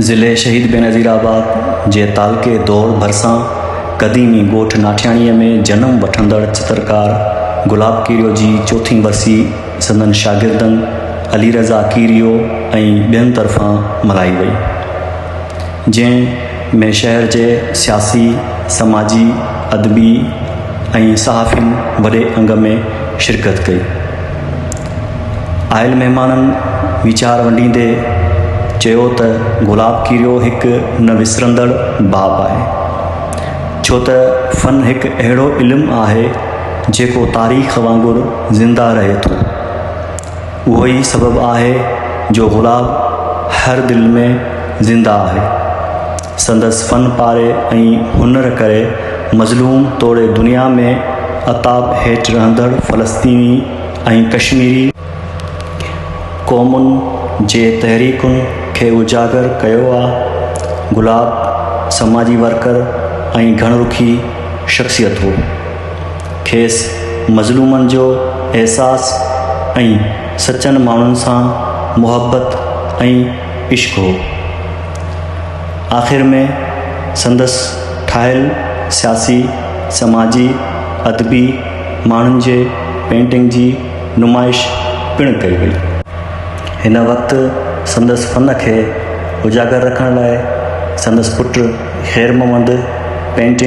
ضلعي شهيد بينظير آباد جي تعلقي دور ڀرسان قديمي ڳوٺ ناٺياڻيء ۾ جنم وٺندڙ چترڪار گلاب ڪيريو جي چوٿين ورسي سندن شاگردن علي رضا ڪيريو ۽ ٻين طرفان ملهائي وئي. جنهن ۾ شهر جي سياسي، سماجي، ادبي ۽ صحافين وڏي انگ ۾ شرڪت ڪئي. آيل مهمانن ويچار ونڊيندي چيو ته گلاب ڪيريو هڪ نه وسرندڙ باب آهي. ڇو ته فن هڪ اهڙو علم آهي جيڪو تاريخ وانگر زنده رهي ٿو. اهو ئي سبب آهي جو گلاب هر دل ۾ زنده آهي. سندس فن پاري ۽ هنر ڪري مظلوم توڙي دنيا ۾ عتاب هيٺ رهندڙ فلسطيني ۽ ڪشميري قومن جي تحريڪن کي اجاگر ڪيو آ. گلاب سماجي ورڪر ۽ گهڻ رخي شخصيت هو. کيس مظلومن جو احساس ۽ سچن ماڻهن سان محبت ۽ عشق هو. آخر ۾ سندس ٺاهيل سياسي، سماجي، ادبي ماڻهن جي پينٽنگ جي نمائش پڻ ڪئي وئي. هن وقت سندس فن کي اجاگر رکڻ لاء سندس پٽ خير محمد پينٽنگ.